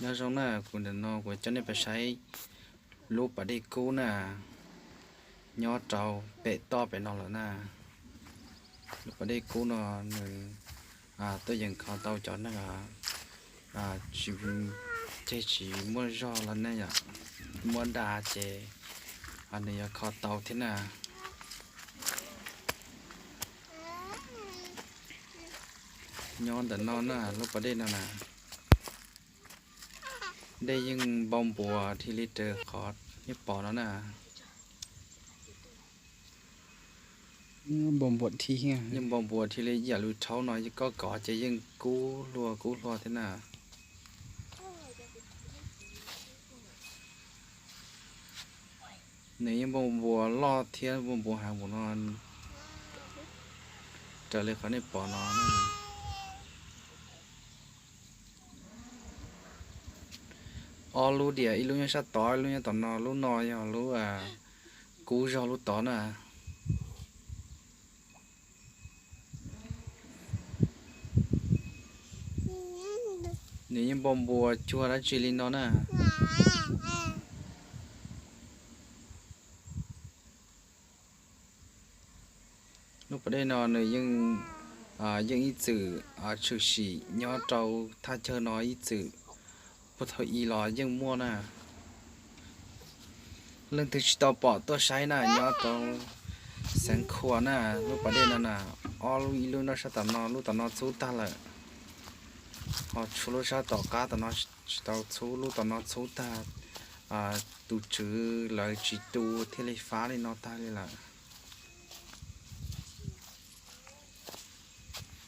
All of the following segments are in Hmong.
Nyob zoo na, kuv ntawm no kuv coj nej pais saib lub pas dej kub na, nyob rau pem toj pem no lawm na. Lub pas dej kub no nws tuaj yeem kho tau cov neeg tsis, ceg tsis muaj zog los ne yom, muaj da ces nws yuav kho tau thiab na. Nyob ntawm no na, lub pas dej no na, dej yeej npau npuas thiaj li raws qhov nej pom no na. Npau npuas thiab, yeej npau npuas thiaj li ib yam li rhaub no, koj kov ces yeej kub hlua kub hlua thiab na. Nws yeej npau npuas loj thiab npau npuas heev npaum no, raws li qhov nej pom no. Ob lub diam, ib lub nyob sab tod, ib lub nyob tom no, lub no yog lub kub zog lub tod na. Nws yeej npau npuas cuag dab tsi li no na. Lub pas dej no nws yeej ib txwm tshwm sim nyob rau thaj chaw no ib txwm, puag thaum i los yeej muaj na. Leej twg tsis tau pom tuaj saib na, nyob rau Xeev Khuam na, lub pas dej no na, ob lub, ib lub nyob sab tom no, lub tom no txhub tag lawm. Ho tshuav lub sab tom qab tom no tsis tau txhub, lub tom no txhub tag, tus tswv lawv tsis tu thiaj li fab li no tag li lawm.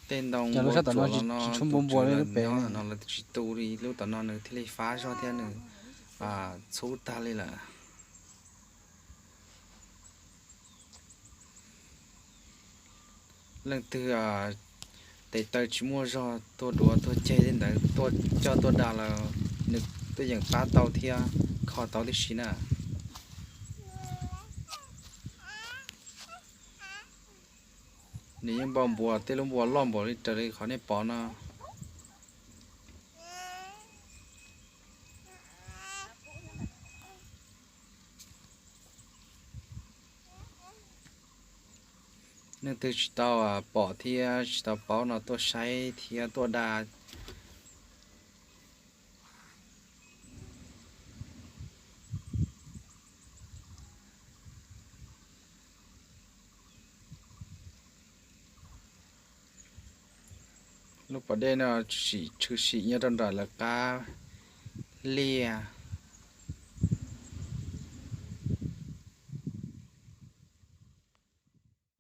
Tej ntoo ua tsuam los no, tus tswv lawv nyob no lawv tsis tu li, lub tom no nws thiaj li fab zog thiab nws txhub tag li lawm. Leej twg tes taw tsis muaj zog, tuag duav tuag ceg tej ntawd tuaj coj tuaj da los nws tuaj yeem pab tau thiab kho tau tib si na. Nws yeej npau npuas, tej lub npuas loj npaum li raws li qhov nej pom no. Leej twg tsis tau pom thiab tsis tau paub no tuaj saib thiab tuaj da. Lub pas dej no tshwm sim nyob rau nram lawv qab liaj.